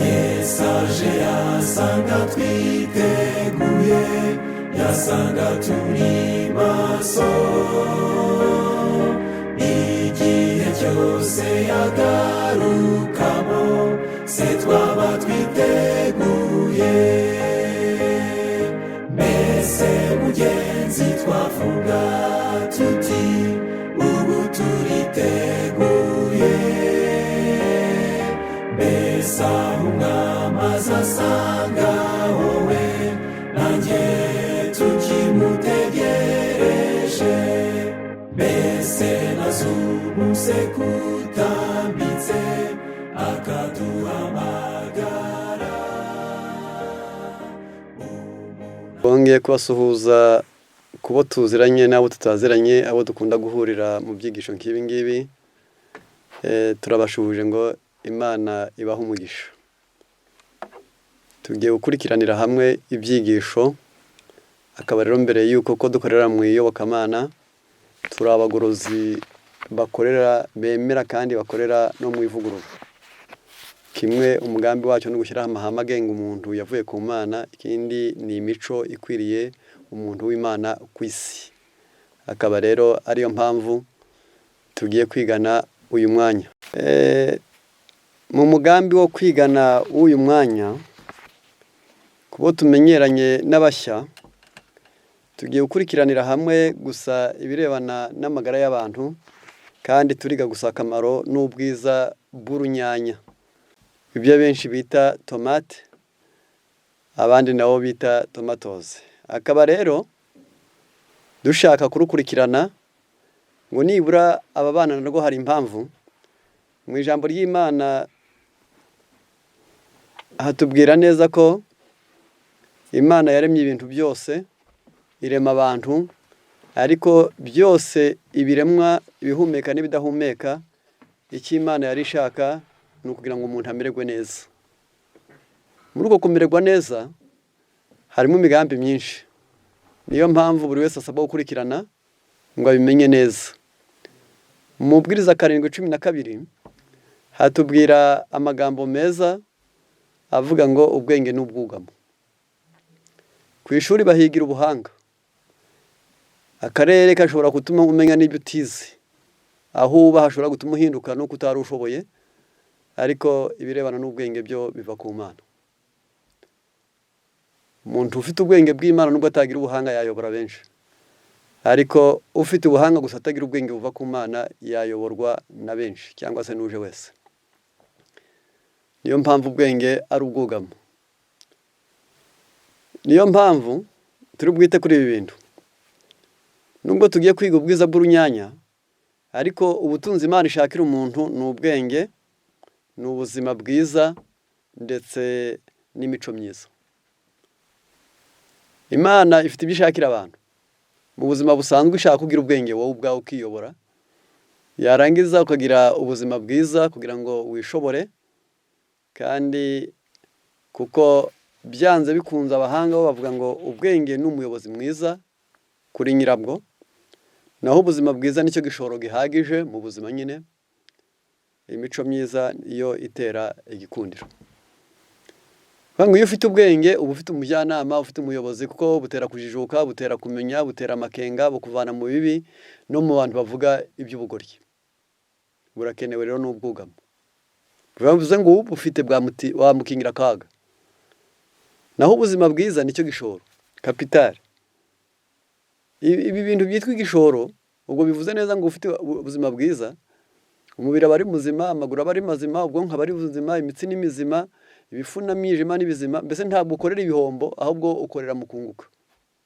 Yesu aje yasanga twiteguye, yasanga turi maso. Igihe cyose yagarukamo, se twaba twiteguye? Mbese mugenzi, twavuga tuti ubu turiteguye? Mbese aho umwami azasanga wowe nanjye tukimutegereje? Mbese nazumuse kutambitse akaduhamagara? Bongeye kubasuhuza kubo tuziranye n'abo tutaziranye, abo dukunda guhurira mu byigisho nk'ibi ngibi. Turabashuhuje ngo Imana ibahe umugisha. Tugiye gukurikiranira hamwe ibyigisho, akaba rero mbere y'uko ko dukorera mu iyobokamana, turi abagorozi bakorera, bemera kandi bakorera no mu ivugurura. Kimwe, umugambi wacu ni ugushyiraho amahame agenga umuntu yavuye ku Mana, ikindi ni imico ikwiriye umuntu w'Imana ku isi. Akaba rero ariyo mpamvu tugiye kwigana uyu mwanya. Mu mugambi wo kwigana w'uyu mwanya, kubo tumenyeranye n'abashya, tugiye gukurikiranira hamwe gusa ibirebana n'amagara y'abantu, kandi turiga gusa akamaro n'ubwiza bw'urunyanya, ibyo benshi bita tomate, abandi nabo bita tomatoes. Akaba rero dushaka kurukurikirana ngo nibura aba bana narwo hari impamvu. Mu ijambo ry'Imana hatubwira neza ko Imana yaremye ibintu byose, irema abantu, ariko byose ibiremwa, ibihumeka n'ibidahumeka, icyo Imana yari ishaka ni ukugira ngo umuntu amererwe neza. Muri uko kumererwa neza harimo imigambi myinshi, niyo mpamvu buri wese asabwa gukurikirana ngo abimenye neza. Mu Mubwiriza 7:12 hatubwira amagambo meza avuga ngo ubwenge ni ubwugamo. Ku ishuri bahigira ubuhanga, akarere gashobora gutuma umenya n'ibyo utize, aho uba hashobora gutuma uhinduka nuko utari ushoboye, ariko ibirebana n'ubwenge byo biva ku Mana. Umuntu ufite ubwenge bw'Imana, nubwo atagira ubuhanga, yayobora benshi, ariko ufite ubuhanga gusa atagira ubwenge buva ku Mana yayoborwa na benshi cyangwa se n'uje wese. Niyo mpamvu ubwenge ari ubwugamo. Niyo mpamvu turi bwite kuri ibi bintu. Nubwo tugiye kwiga ubwiza bw'urunyanya, ariko ubutunzi Imana ishakira umuntu ni ubwenge, ni ubuzima bwiza ndetse n'imico myiza. Imana ifite ibyo ishakira abantu. Mu buzima busanzwe ishaka kugira ubwenge, wowe ubwawe ukiyobora, yarangiza ukagira ubuzima bwiza kugira ngo wishobore, kandi kuko byanze bikunze abahanga bo bavuga ngo ubwenge ni umuyobozi mwiza kuri nyirabwo, naho ubuzima bwiza nicyo gishoro gihagije mu buzima nyine, imico myiza niyo itera igikundiro. Ngo iyo ufite ubwenge uba ufite umujyanama, ufite umuyobozi, kuko butera kujijuka, butera kumenya, butera amakenga, bukuvana mu bibi no mu bantu bavuga iby'ubugoryi. Burakenewe rero n'ubwugamo. Bivuze ngo ubufite wamukingira akaga. Naho ubuzima bwiza nicyo gishoro, capital. Ibi bintu byitwa igishoro, ubwo bivuze neza ngo ufite ubuzima bwiza, umubiri aba ari muzima, amaguru aba ari mazima, ubwonko aba ari buzima, imitsi ni mizima, ibifu n'imyijima ni bizima, mbese ntabwo ukorera ibihombo, ahubwo ukorera mu kunguka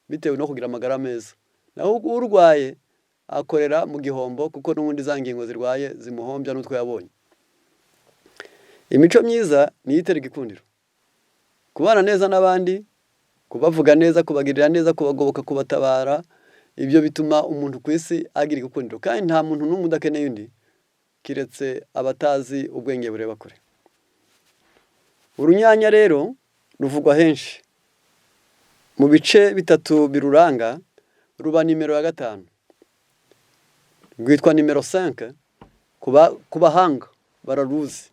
bitewe no kugira amagara meza. Naho urwaye akorera mu gihombo, kuko n'ubundi za ngingo zirwaye zimuhombya n'utwo yabonye. Imico myiza niyo itera igikundiro. Kubana neza n'abandi, kubavuga neza, kubagirira neza, kubagoboka, kubatabara, ibyo bituma umuntu ku isi agira igikundiro. Kandi nta muntu n'umwe udakeneye undi, kiretse abatazi ubwenge bureba kure. Urunyanya rero ruvugwa henshi. Mu bice bitatu biruranga, ruba nimero ya 5. Rwitwa nimero 5 ku bahanga bararuzi.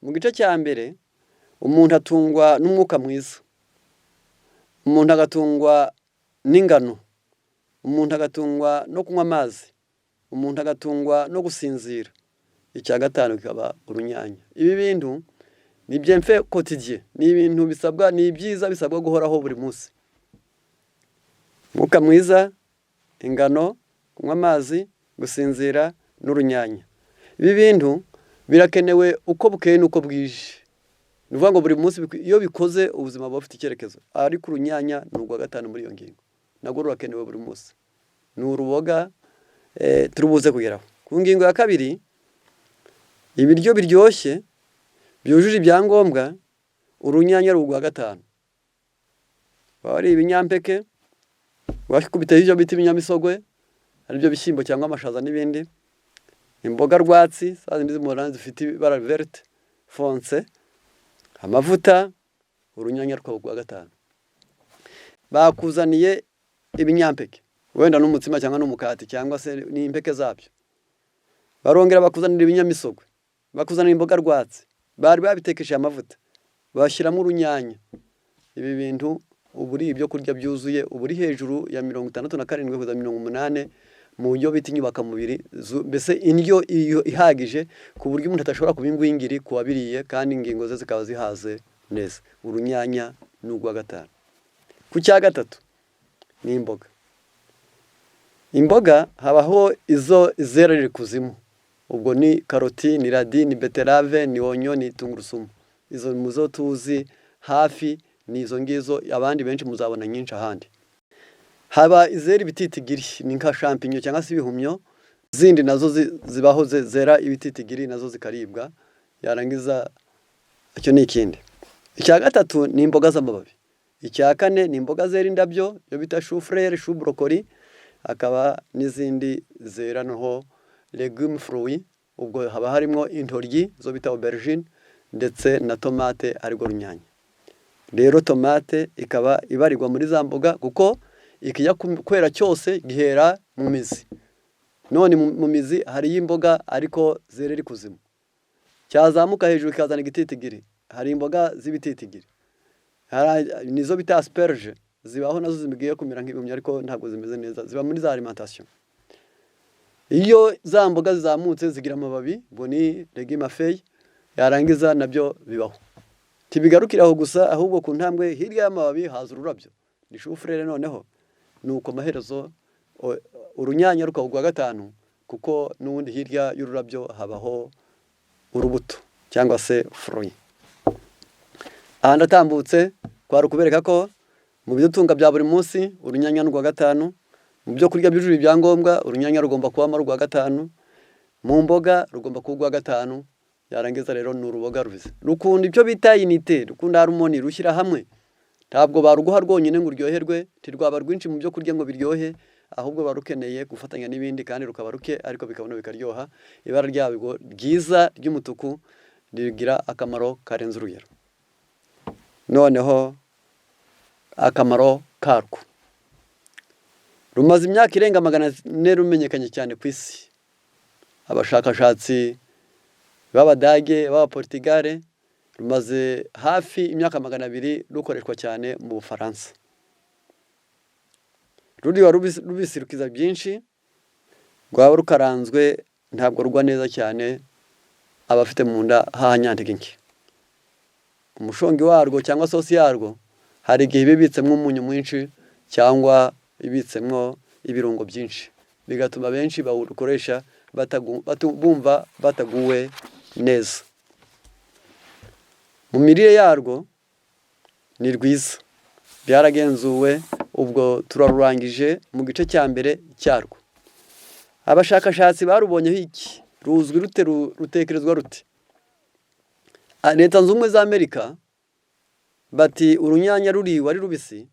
Mu gice cya mbere Umuntu atungwa n'umwuka mwiza, umuntu agatungwa n'ingano, umuntu agatungwa no kunywa amazi, umuntu agatungwa no gusinzira. Icya gatanu kikaba urunyanya. Ibi bintu ni bienfait quotidien, ni ibintu bisabwa, ni ibyiza bisabwa guhoraho buri munsi. Umwuka mwiza, ingano, kunywa amazi, gusinzira n'urunyanya. Ibi bintu birakenewe uko bukeye n'uko bwije. Ni ukuvuga ngo buri munsi iyo bikoze ubuzima buba bufite icyerekezo. Ariko urunyanya ni urwa gatanu muri iyo ngingo, narwo rurakenewe buri munsi. Ni uruboga turi buze kugeraho. Ku ngingo ya kabiri, ibiryo biryoshye byujuje ibyangombwa, urunyanya ruri urwa gatanu. Waba ari ibinyampeke, wakubitaho ibyo bita ibinyamisogwe, aribyo bishyimbo cyangwa amashaza n'ibindi, imboga rwatsi za zindi z'umuhondo zifite ibara vert foncé, amavuta, urunyanya rukaba urwa gatanu. Bakuzaniye ibinyampeke, wenda n'umutsima cyangwa n'umukati cyangwa se n'impeke zabyo. Barongera bakuzanira ibinyamisogwe, bakuzanira imboga rwatsi, bari babitekesheje amavuta, bashyiramo urunyanya. Ibi bintu uba uri ibyo kurya byuzuye, uba uri hejuru ya 67 kugeza 80 mu buryo bita inyubakamubiri, mbese indyo iyo ihagije ku buryo umuntu adashobora kuba ingwingiri ku wabiriye kandi ingingo ze zikaba zihaze neza. Urunyanya ni urwa gatanu. Ku cya gatatu ni imboga. Imboga habaho izo zerera ikuzimu, ubwo ni karoti, ni radis, ni betterave, ni oignon, ni tungurusumu. Izo mu zo tuzi hafi ni izo ngizo, abandi benshi muzabona nyinshi ahandi. Haba izera ibititigiri, ni nka champignon cyangwa se ibihumyo, zindi nazo zibaho zera ibititigiri nazo zikaribwa, yarangiza icyo ni ikindi. Icya gatatu ni imboga z'amababi. Icya kane ni imboga zera indabyo, iyo bita chou-fleur, chou brocoli, hakaba n'izindi zera noneho légumes fruits, ubwo haba harimo intoryi zo bita aubergine ndetse na tomate arirwo runyanya. Rero tomate ikaba ibarirwa muri za mboga kuko ikijya kwera cyose gihera mu mizi. None mu mizi hariyo imboga ariko zerera ikuzimu. Cyazamuka hejuru kikazana igititigiri, hari imboga z'ibititigiri. Nizo bita asperge, zibaho nazo zigiye kumera nk'ibihumyo ariko ntabwo zimeze neza, ziba muri za alimentation. Iyo za mboga zizamutse zigira amababi, ubwo ni légumes à feuilles, yarangiza nabyo bibaho. Ntibigarukira aho gusa, ahubwo ku ntambwe hirya y'amababi haza ururabyo. Ni chou-fleur noneho. Nuko amaherezo urunyanya rukaba urwa gatanu, kuko n'ubundi hirya y'ururabyo habaho urubuto cyangwa se fruit. Aha ndatambutse kwari ukubereka ko mu bidutunga bya buri munsi urunyanya ni urwa gatanu, mu byo kurya byujuje ibyangombwa urunyanya rugomba kubamo urwa gatanu, mu mboga rugomba kuba urwa gatanu, yarangiza rero ni uruboga rubisi. Rukunda ibyo bita unité, rukunda harmonie, rushyira hamwe. Ntabwo baruguha rwonyine ngo uryoherwe, ntirwaba rwinshi mu byo kurya ngo biryohe, ahubwo ruba rukeneye gufatanya n'ibindi kandi rukaba ruke ariko bikabona bikaryoha. Ibara ryarwo ryiza ry'umutuku rigira akamaro karenze urugero. Noneho akamaro karwo. Rumaze imyaka irenga 400 rumenyekanye cyane ku isi. Abashakashatsi b'Abadage, b'Abaportigale, rumaze hafi imyaka 200 rukoreshwa cyane mu Bufaransa. Ruriya rubisi rukiza byinshi, rwaba rukaranzwe ntabwo rugwa neza cyane abafite mu nda h'ahanyantege nke. Umushongi warwo cyangwa sosi yarwo hari igihe iba ibitsemo umunyu mwinshi cyangwa ibitsemo ibirungo byinshi, bigatuma benshi bawukoresha bumva bataguwe neza. Mu mirire yarwo ni rwiza, byaragenzuwe, ubwo turarurangije mu gice cya mbere cyarwo. Abashakashatsi barubonyeho iki? Ruzwi rute? Rutekerezwa rute? Leta Zunze Ubumwe za Amerika bati urunyanya ruriwe ari rubisi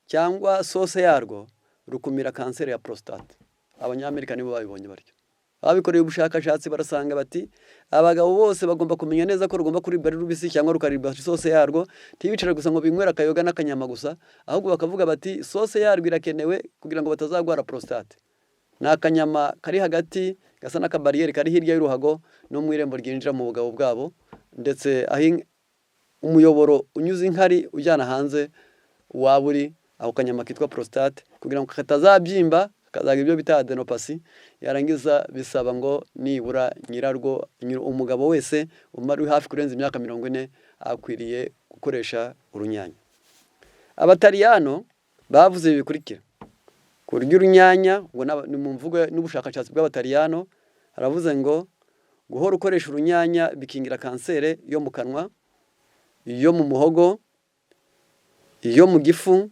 cyangwa sauce yarwo rukumira kanseri ya prostate. Abanyamerika nibo babibonye batyo. Babikoreye ubushakashatsi barasanga bati abagabo bose bagomba kumenya neza ko rugomba kuribwa ari rubisi cyangwa rukaribwa sauce yarwo, ntibicare gusa ngo binywere akayoga n'akanyama gusa, ahubwo bakavuga bati sauce yarwo irakenewe kugira ngo batazarwara prostate. Ni akanyama kari hagati gasa n'akabariyeri kari hirya y'uruhago no mu irembo ryinjira mu bugabo bwabo, ndetse aho umuyoboro unyuze inkari ujyana hanze waba uri, ako kanyama kitwa prostate, kugira ngo katazabyimba kazagira ibyo bita adenopathie. Yarangiza bisaba ngo nibura nyirarwo, umugabo wese umara uri hafi kurenza imyaka 40 akwiriye gukoresha urunyanya. Abataliyano bavuze ibi bikurikira: kurya urunyanya, ngo ni mu mvugo n'ubushakashatsi bw'Abataliyano, haravuze ngo guhora ukoresha urunyanya bikingira kanseri yo mu kanwa, iyo mu muhogo, iyo mu gifu,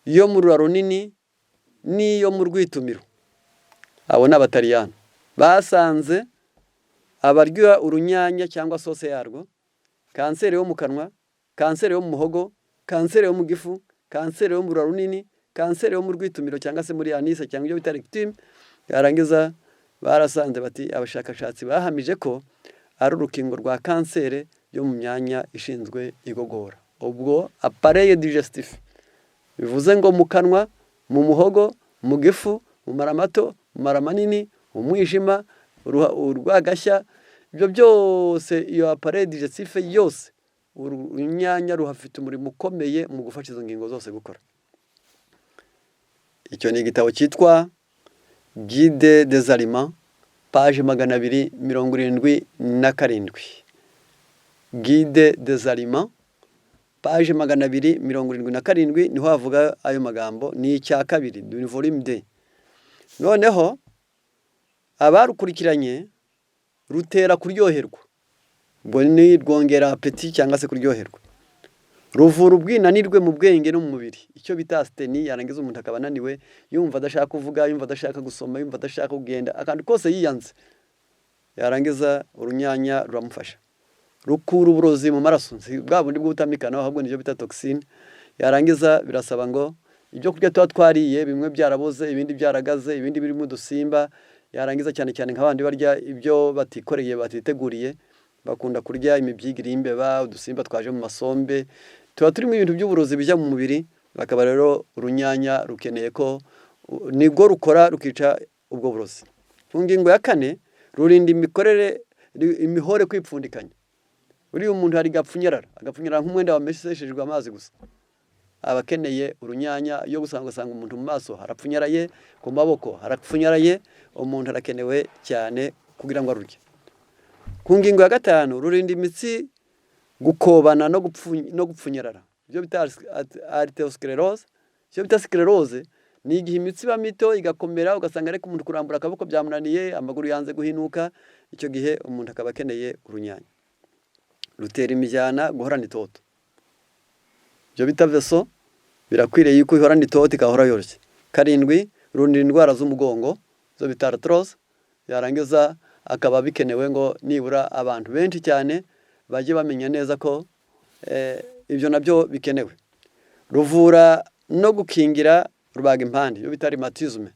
iyo mu rura runini n'iyo mu rwitumiro. Abo ni Abataliyano basanze abarya urunyanya cyangwa sauce yarwo, kanseri yo mu kanwa, kanseri yo mu muhogo, kanseri yo mu gifu, kanseri yo mu rura runini, kanseri yo mu rwitumiro cyangwa se muri anus cyangwa ibyo bita rectum. Yarangiza barasanze bati abashakashatsi bahamije ko ari urukingo rwa kanseri yo mu myanya ishinzwe igogora, ubwo appareil digestif, bivuze ngo mu kanwa, mu muhogo, mu gifu, mu mara mato, mu mara manini, umwijima, urwagashya, ibyo byose, iyo appareil digestif yose, urunyanya ruhafite umurimo ukomeye mu gufasha izo ngingo zose gukora. Icyo ni igitabo cyitwa Guide des aliments, page 277. Guide des aliments, page 277, niho havuga ayo magambo. Ni icya kabiri, ni volume deux. Noneho abarukurikiranye, rutera kuryoherwa, ubwo ni rwongera appétit cyangwa se kuryoherwa. Ruvura ubwinanirwe mu bwenge no mu mubiri, icyo bita asthénie. Yarangiza umuntu akaba ananiwe, yumva adashaka kuvuga, yumva adashaka gusoma, yumva adashaka kugenda, akantu kose yiyanze. Yarangiza urunyanya ruramufasha. Rukura uburozi mu maraso, si bwa bundi bw'ubutamikano, ahubwo nibyo bita toxine. Yarangiza birasaba ngo ibyo kurya tuba twariye, bimwe byaraboze, ibindi byaragaze, ibindi birimo udusimba. Yarangiza cyane cyane nk'abandi barya ibyo batikoreye, batiteguriye, bakunda kurya imibyigire y'imbeba, udusimba twaje mu masombe, tuba turimo ibintu by'uburozi bijya mu mubiri. Bakaba rero urunyanya rukeneye ko nibwo rukora rukica ubwo burozi. Ku ngingo ya kane, rurinda imikorere imihore kwipfundikanya. Uriya umuntu hari gapfunyarara, agapfunyarara nk'umwenda wameseshejwe amazi gusa, aba akeneye urunyanya. Iyo gusanga ugasanga umuntu mu maso harapfunyaraye, ku maboko harapfunyaraye, umuntu arakenewe cyane kugira ngo arurye. Ku ngingo ya gatanu, rurinda imitsi gukobana no gupfunyarara, ibyo bita artériosclérose. Icyo bita sclérose ni igihe imitsi iba mito igakomera, ugasanga ariko umuntu kurambura akaboko byamunaniye, amaguru yanze guhinuka. Icyo gihe umuntu akaba akeneye urunyanya. Rutera imijyana guhorana itoto, ibyo bita vaisseaux, birakwiriye yuko ihorana itoto, igahora yoroshye. Karindwi, rurinda indwara z'umugongo, zo bita arthrose. Yarangiza akaba bikenewe ngo nibura abantu benshi cyane bajye bamenya neza ko ibyo nabyo bikenewe. Ruvura no gukingira rubaga impande, iyo bita rhumatisme.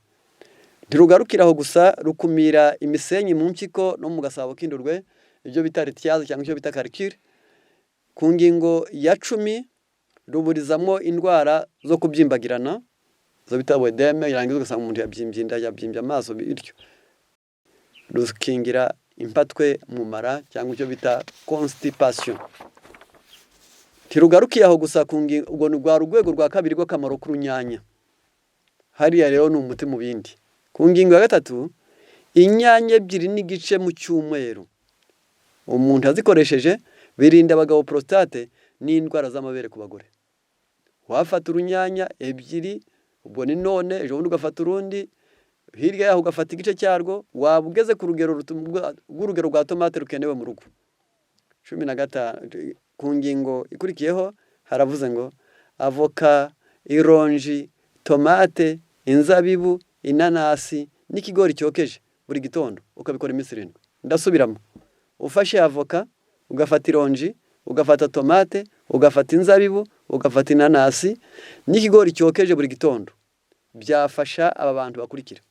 Ntirugarukira aho gusa, rukumira imisenyi mu mpyiko no mu gasabo k'indurwe, ibyo bita lithiase cyangwa icyo bita calcul. Ku ngingo ya 10, ruburizamo indwara zo kubyimbagirana, zo bita œdème. Yarangiza ugasanga umuntu yabyimbye inda, yabyimbye amaso, bityo rukingira impatwe mu mara cyangwa icyo bita constipation. Ntirugarukiye aho gusa. Ku ngingo, ubwo ni rwa rwego rwa kabiri rw'akamaro k'urunyanya. Hariya rero ni umuti mu bindi. Ku ngingo ya gatatu, inyanya 2.5 mu cyumweru umuntu azikoresheje birinda abagabo prostate n'indwara z'amabere ku bagore. Wafata urunyanya ebyiri, ubwo ni none, ejo bundi ugafata urundi, hirya yaho ugafata igice cyarwo, waba ugeze ku rugero rw'urugero rwa tomate rukenewe mu rugo. 15, ku ngingo ikurikiyeho haravuze ngo avoka, ironji, tomate, inzabibu, inanasi n'ikigori cyokeje buri gitondo, ukabikora iminsi 7. Ndasubiramo: ufashe avoka, ugafata ironji, ugafata tomate, ugafata inzabibu, ugafata inanasi n'ikigori cyokeje buri gitondo, byafasha aba bantu bakurikira.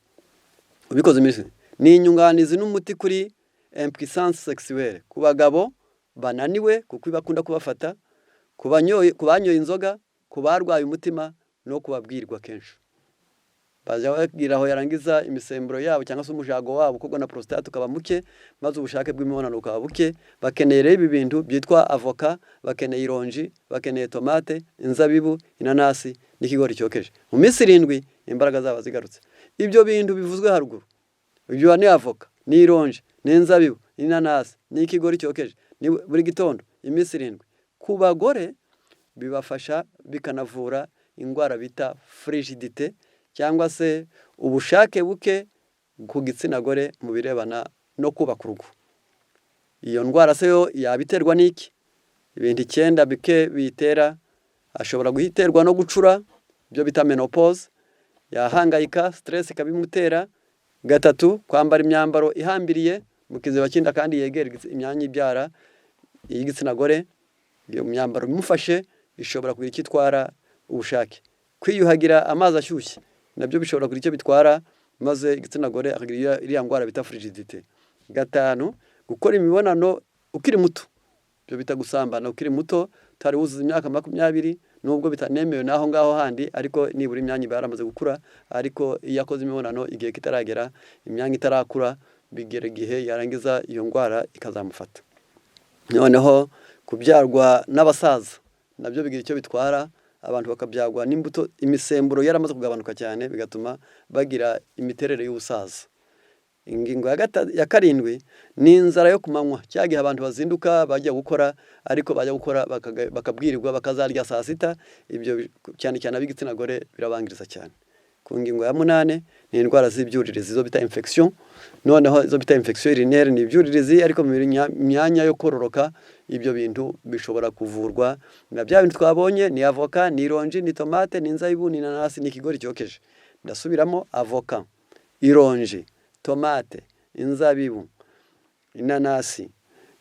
Ubikoze iminsi, ni inyunganizi n'umuti kuri impuissance sexuelle ku bagabo bananiwe, kuko bakunda kubafata, ku banyoye inzoga, ku barwaye umutima no kubabwirwa kenshi. Bajya bagira aho yarangiza imisemburo yabo cyangwa se umujago wabo ukorwa na prostate ukaba muke, maze ubushake bw'imibonano bukaba buke. Bakeneye rero ibi bintu byitwa avoka, bakeneye ironji, bakeneye tomate, inzabibu, inanasi n'ikigori cyokeje. Mu minsi 7 imbaraga zaba zigarutse. Ibyo bintu bivuzwe haruguru, ibyo ni avoka, ni ironji, ni inzabibu, ni inanasi, ni ikigori cyokeje, ni buri gitondo iminsi 7. Ku bagore bibafasha bikanavura indwara bita frigidite cyangwa se ubushake buke ku gitsina gore mu birebana no kubaka urugo. Iyo ndwara se yo yabiterwa n'iki? Ibintu 9 bike biyitera. Ashobora guhiterwa no gucura, ibyo bita menopause, yahangayika, stress ikabimutera. 3, kwambara imyambaro ihambiriye mu kiziba cy'inda kandi yegera imyanya ibyara y'igitsina gore. Iyo myambaro imufashe ishobora kugira icyo itwara ubushake. Kwiyuhagira amazi ashyushye nabyo bishobora kugira icyo bitwara, maze igitsina gore akagira iriya ndwara bita frigidite. 5, gukora imibonano ukiri muto, ibyo bita gusambana ukiri muto utari wuzuza imyaka 20, nubwo bitanemewe naho ngaho handi, ariko nibura imyanya iba yaramaze gukura. Ariko iyo akoze imibonano igihe kitaragera, imyanya itarakura, bigera igihe yarangiza iyo ndwara ikazamufata. Noneho kubyarwa n'abasaza nabyo bigira icyo bitwara, abantu bakabyagwa n'imbuto, imisemburo yaramaze kugabanuka cyane, bigatuma bagira imiterere y'ubusaza. Ingingo ya 7 ni inzara yo kumanywa, cya gihe abantu bazinduka bajya gukora, ariko bajya gukora bakabwirirwa bakazarya saa 6. Ibyo cyane cyane ab'igitsina gore birabangiriza cyane. Ku ngingo ya 8 ni indwara z'ibyuririzi, izo bita infection. Noneho izo bita infection urinaire ni ibyuririzi ariko mu myanya yo kororoka. Ibyo bintu bishobora kuvurwa na bya bintu twabonye, ni avoka, ni ironji, ni tomate, ni inzabibu, ni inanasi, ni ikigori cyokeje. Ndasubiramo: avoka, ironji, tomate, inzabibu, inanasi,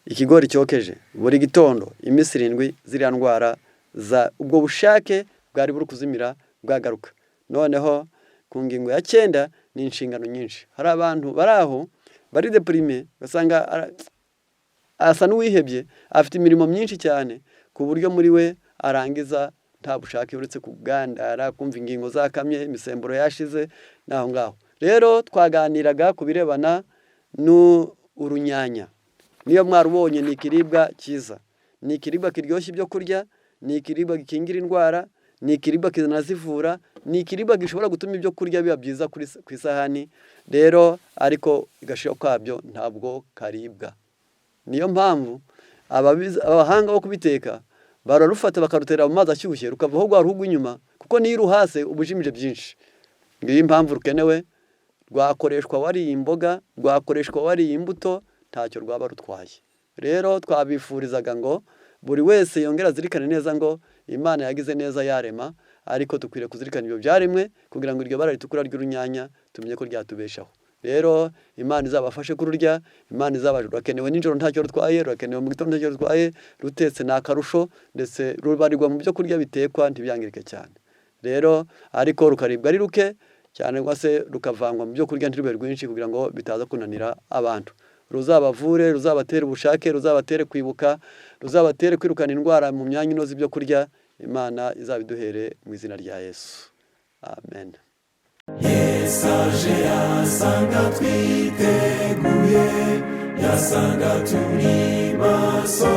ikigori cyokeje, buri gitondo iminsi 7, ziriya ndwara za ubwo bushake bwari buri kuzimira bwagaruka. Noneho ku ngingo ya 9 ni inshingano nyinshi. Hari abantu bari aho bari déprimé, basanga asa n'uwihebye, afite imirimo myinshi cyane ku buryo muri we arangiza nta bushake uretse kugandara, kumva ingingo zakamye, imisemburo yashize naho ngaho. Rero twaganiraga ku birebana n'urunyanya. Niyo mwarubonye ni ikiribwa cyiza, ni ikiribwa kiryoshya ibyo kurya, ni ikiribwa gikingira indwara, ni ikiribwa kinazivura, ni ikiribwa gishobora gutuma ibyo kurya biba byiza ku isahani. Rero ariko igashira kwabyo ntabwo karibwa. Niyo mpamvu abahanga bo kubiteka bararufata bakarutera mu mazi ashyushye, rukavaho rwa ruhu rw'inyuma, kuko niyo uruhase uba ujimije byinshi. Ngiyo impamvu rukenewe. Rwakoreshwa wariye imboga, rwakoreshwa wariye imbuto, ntacyo rwaba rutwaye. Rero twabifurizaga ngo buri wese yongera azirikane neza ngo Imana yagize neza yarema, ariko dukwiriye kuzirikana ibyo byaremwe kugira ngo iryo bara ritukura ry'urunyanya tumenye ko ryatubeshaho. Rero Imana izabafashe kururya, Imana izabashe. Rurakenewe nijoro ntacyo rutwaye, rurakenewe mu gitondo ntacyo rutwaye, rutetse ni akarusho, ndetse rubarirwa mu byo kurya bitekwa ntibyangirike cyane. Rero ariko rukaribwa ari ruke cyangwa se rukavangwa mu byo kurya ntirube rwinshi kugira ngo bitaza kunanira abantu. Ruzabavure, ruzabatere ubushake, ruzabatere kwibuka, ruzabatere kwirukana indwara mu myanya inoze ibyo kurya. Imana izabiduhere mu izina rya Yesu, amen. Yesu aje yasanga twiteguye, yasanga turi maso.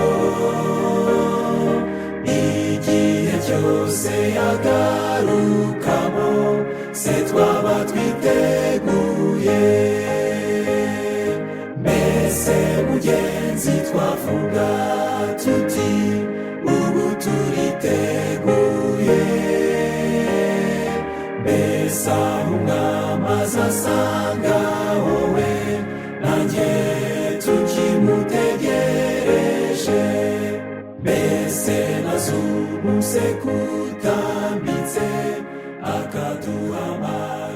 Igihe cyose yagarukamo, se twaba twiteguye? Mbese mugenzi twavuga tuti ubu turiteguye? Mbese aho umwami azasanga wowe nanjye tukimutegereje? Mbese nazubu se kutambitse akaduhamagara?